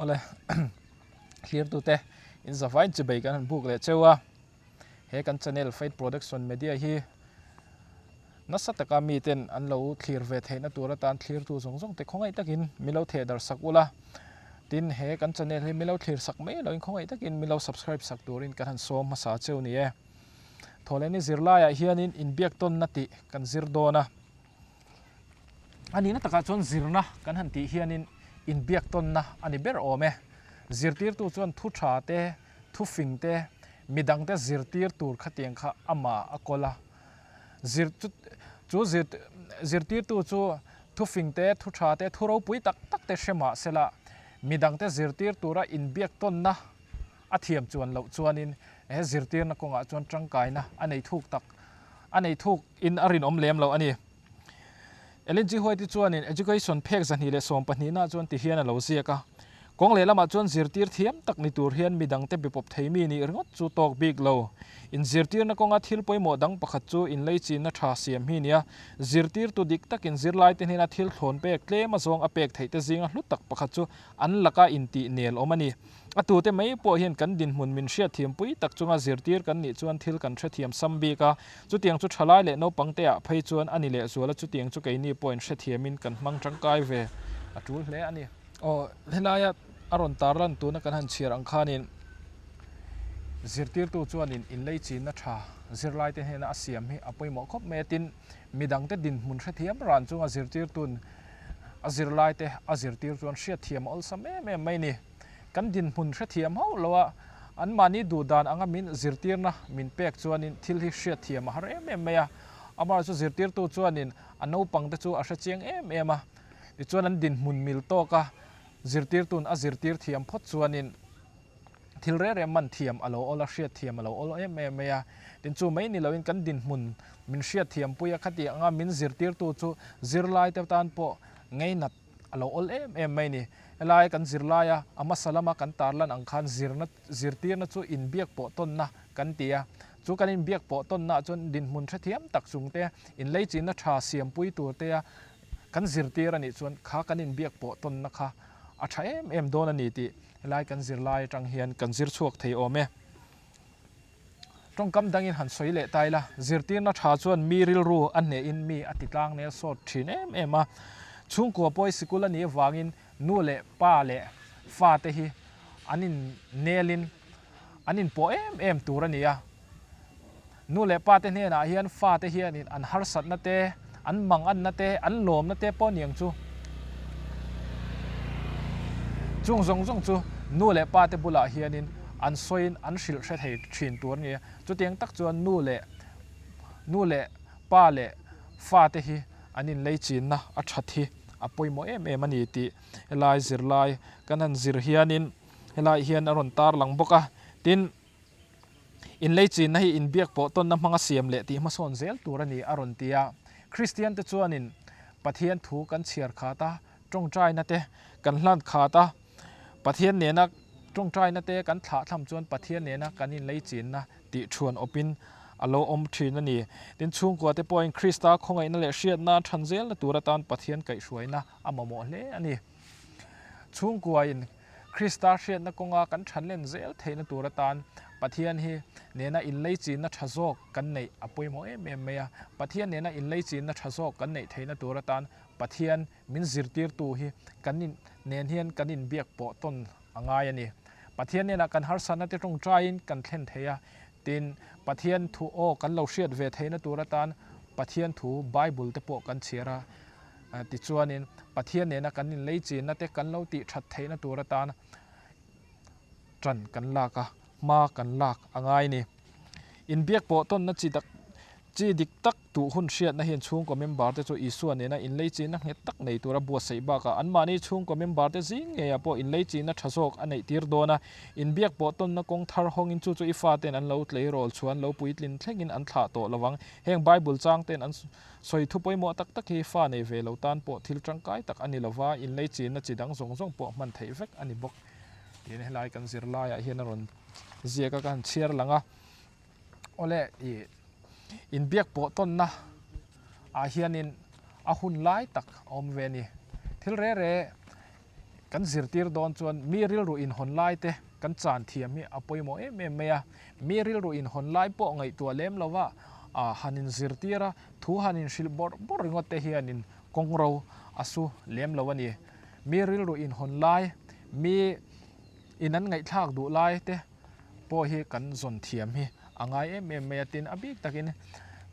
Awle thlirtute in zavai chibei kan han buk leh cheu a, he kan channel Faith Production Media hi nasa taka miten an lo thlir ve theihna tur atan thlirtu zawng zawng te khawngaih takin min lo theh darh sak ula, tin he kan channel hi min lo thlir sak mai loin khawngaih takin min lo subscribe sak turin kan han sawm hmasa cheu ni e. Thawhlehni zirlaiah hianin inbiak tawnna tih kan zir dawn a. A nihna takah chuan zirna kan han tih hianin inbiak tawnna a ni ber awm e. Zirtirtu chuan thu tha te, thu fing te, midangte zirtir tur khatiang kha amah a kawl a. Zir chu chu zir zirtirtu chu thu fing te, thu tha te, thu ropui tak tak te hre mah sela midangte zirtir tura inbiak tawnna a thiam chuan loh chuanin he zirtirna kawngah chuan tangkaina a nei thuk tak a nei thuk in a rinawm lem lo a ni. Ellen G. White-i chuanin Education phek 212 nah chuan ti hian a lo ziak a, Kawng lehlamah chuan zirtir thiam tak ni tur hian midangte bepawp thei mi nih ringawt chu tawk bik lo. Inzirtirna kawnga thil pawimawh dang pakhat chu inleichina tha siam hi nia. Zirtirtu dik takin zirlaite hnena thil thlawn pek tlem azawng a pek theihte zinga hlu tak pakhat chu an laka intih nel awm a ni. A tute mai pawh hian kan dinhmun min hriatthiam pui tak chunga zirtir kan nih chuan thil kan hrethiam sam bik a, chutiang chu thalai leh naupangte ah phei chuan a ni lehzual a, chutiang chu keini pawhin hrethiamin kan hmang tangkai ve a tul hle a ni. Aw, helaia a rawn tarlan tuna kan han chhiar ang khanin zirtirtu chuanin inleichinna tha zirlaite hnena a siam hi a pawimawh khawp mai a, tin midangte dinhmun hrethiam ran chunga zirtirtu'n a zirlaite a zirtir chuan hriatthiam a awlsam em em mai a ni. Kan dinhmun hrethiam hauh lo a, anmahni duh dan anga min zirtirna min pek chuanin thil hi hriatthiam a har em em mai a. Amaherawhchu zirtirtu chuanin a naupangte chu a hrechiang em em a, tichuan an dinhmun mil tawka zirtirtu'n a zirtir thiam phawt chuanin thil reng reng man thiam a lo awl a, hriatthiam a lo awl em em mai a. Tin, chu mai ni loin kan dinhmun min hriatthiampui a, khati anga min zirtirtu chu zirlaite tan pawh ngeinat a lo awl em em mai ni. Helai kan zirlaia a hmasa lama kan tarlan ang khan zirna zirtirna chu inbiak pawh tawnna kan ti a. Chu kan inbiak pawh tawnnaah chuan dinhmun hrethiam tak chung te, inleichinna tha siampui tur te a kan zirtir a nih chuan kha kan inbiak pawh tawnna kha a tha em em dawn a ni tih helai kan zirlai atang hian kan zir chhuak thei awm e. Tawngkam dangin han sawi leh ta ila, zirtirna tha chuan mi rilru a hnehin mi a ti tlang nel sawt thin em em a. Chhungkua pawi sikul a nih avangin nu leh pa leh fate hi an innelin an inpawh em em tur a ni a. Nu leh pate hnenah hian fate hianin an harsatna te, an manganna te, an lawmna te pawh niang chu. Chung zawng zawng chu nu leh pate bulah hianin an sawiin an hrilh hre thei thin tur a ni a. Chutiang tak chuan nu leh nu leh pa leh fate hi an inleichinna a that hi a pawimawh em em a ni tih helai zirlai kan han zir hianin helai hian a rawn tarlang bawk a. Tin. Inleichinna hi inbiak pawh tawnna hmanga siam leh tih hmasawn zel tur a ni, a rawn ti a. Kristiante chuanin Pathian thu kan chhiar khat a, tawngtaina te kan hlan khat a, Pathian nena tawngtaina te kan thlah thlam chuan Pathian nena kan inleichinna tih thuan awpin a lo awm thin a ni. Tin, chhungkuate pawhin Krista khawngaihna leh hriatna than zelna tur atan Pathian kaihhruaina a mamawh hle a ni. Chhungkuain Krista hriatna kawnga kan thanlen zel theihna tur atan Pathian hi nena inleichinna tha zawk kan neih a pawimawh em em mai a. Pathian nena inleichinna tha zawk kan neih theihna tur atan Pathian min zirtirtu hi kan in nen hian kan inbiak pawh tawn a ngai a ni. Pathian nena kan harsatna te tawngtaiin kan thlen thei a, tin Pathian thu aw kan lo hriat ve theihna tur atan Pathian thu Bible te pawh kan chhiar a. Tichuanin, Pathian nena kan inleichinna te kan lo tih that theihna tur atan tan kan lak a, hma kan lak a ngai ni. Inbiak pawh tawnna chi tak chi dik tak tuh hun hriatna hian chhungkaw member te chu Isua nena inleichinna nghet tak nei tura buatsaih bakah anmahni chhungkaw member te zing ngeiah pawh inleichinna tha zawk a neih tir dawn a. Inbiak pawh tawnna kawng thar hawngin chu chu i faten an lo tleirawl chhuan lo puitlin thlengin an thlah tawh lovang. Heng Bible chang ten an Sawi thu pawimawh tak tak hi fa nei ve lo tan pawh thil tangkai tak a ni lova, inlei chinna chi dang zawng zawng pawh hman theih vek a ni bawk. Tiin helai kan zirlaiah hian a rawn ziak a, ka han chhiar lang a. Awle, ih inbiak pawh tawnna ah hianin a hun lai tak a awm ve a ni. Thil re re. Kan zirtir dawn chuan mi rilru inhawn lai te kan chan thiam hi a pawimawh em em mai a. Mi rilru inhawn lai pawh ngaihtuah lem lova han inzirtir a, thu han inhrilh bawrh bawrh ringawt te hianin kawng ro a su lem lo a ni. Mi rilru inhawn lai, mi in an ngaihthlak duh lai te pawh hi kan zawn thiam hi a ngai em em mai a. Tin, a bik takin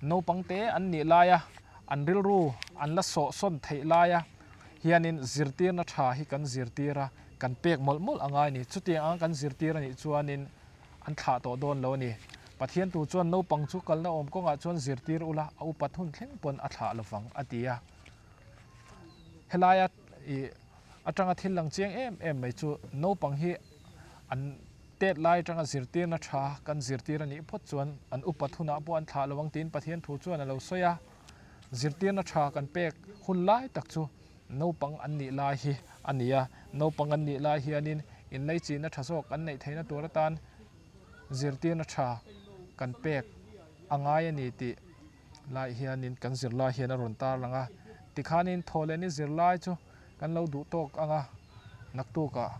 naupang te an nih laia an rilru an la sawhsawn theih laia hianin zirtirna tha hi kan zirtir a, kan pek mawlh mawlh a ngai a ni. Chutiang anga kan zirtir a nih chuanin an thlah tawh dawn lo a ni. Pathian tu chuan naupang chu kalna awm kawngah chuan zirtir ula, a upat hun thleng pawn a thlah lovang a ti a. Helaia ih atanga thil lang chiang em em mai chu naupang hi an tet lai atanga zirtirna tha kan zirtir a nih phawt chuan an upat hunah pawh an thlah lo ang tiin Pathian thu chuan a lo sawi a. Zirtirna tha kan pek hun lai tak chu naupang an nih lai hi a ni a, naupang an nih lai hianin inleichihna tha zawk an neih theihna tur atan zirtirna tha kan pek a ngai a ni tih lai hianin kan zirlai hian a rawn tarlang a. Tikhanin thawhlehni zirlai chu kan lo duh tawk ang a, naktukah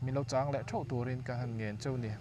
min lo chang leh theuh turin ka han ngen cheu ni.